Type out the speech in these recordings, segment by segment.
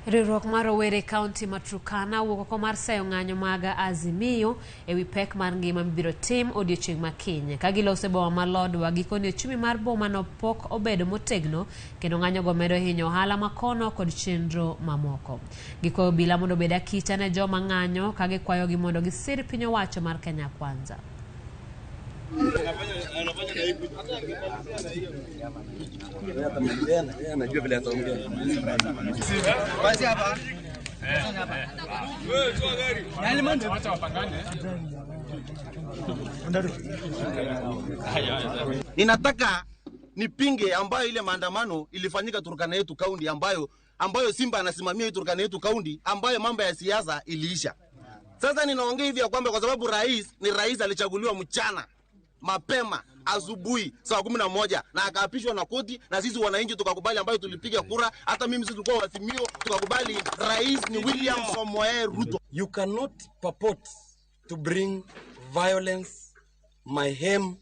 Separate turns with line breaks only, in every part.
Riwruok mar rowere e kaunti ma Turkana owuok oko mar seyo ng'anyo mag Azimio ewi pek mar ngima mibiro tim odiochieng' ma kiny. Ka giloso e boma ma Lodwar, gikone ochumi mar bomano pok obedo motegno kendo ng'anyogo medo hinyo ohala ma kono kod chenro mamoko. Gikwayo obila mondo obed akita ne joma ng'anyo ka gikwayogi mondo gisir piny owacho mar Kenya Kwanza.
Ninataka nipinge ambayo ile maandamano ilifanyika Turkana yetu kaunti ambayo Simba anasimamia hii Turkana yetu kaunti ambayo mambo ya siasa iliisha. Sasa ninaongea hivi ya kwamba kwa sababu rais ni rais alichaguliwa mchana mapema asubuhi saa 11 na akaapishwa na koti, na sisi wananchi tukakubali, ambayo tulipiga kura. Hata mimi sisi tulikuwa Azimio, tukakubali rais ni William Samoei Ruto.
You cannot purport to bring violence, mayhem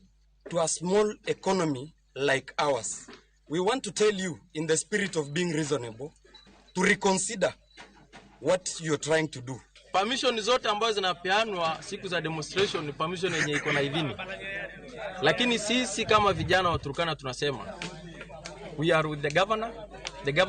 to a small economy like ours. We want to tell you, in the spirit of being reasonable, to reconsider what you're trying to do.
Permission zote ambazo zinapeanwa siku za demonstration ni permission yenye iko na idhini, lakini sisi kama vijana wa Turkana tunasema we are with the governor. The governor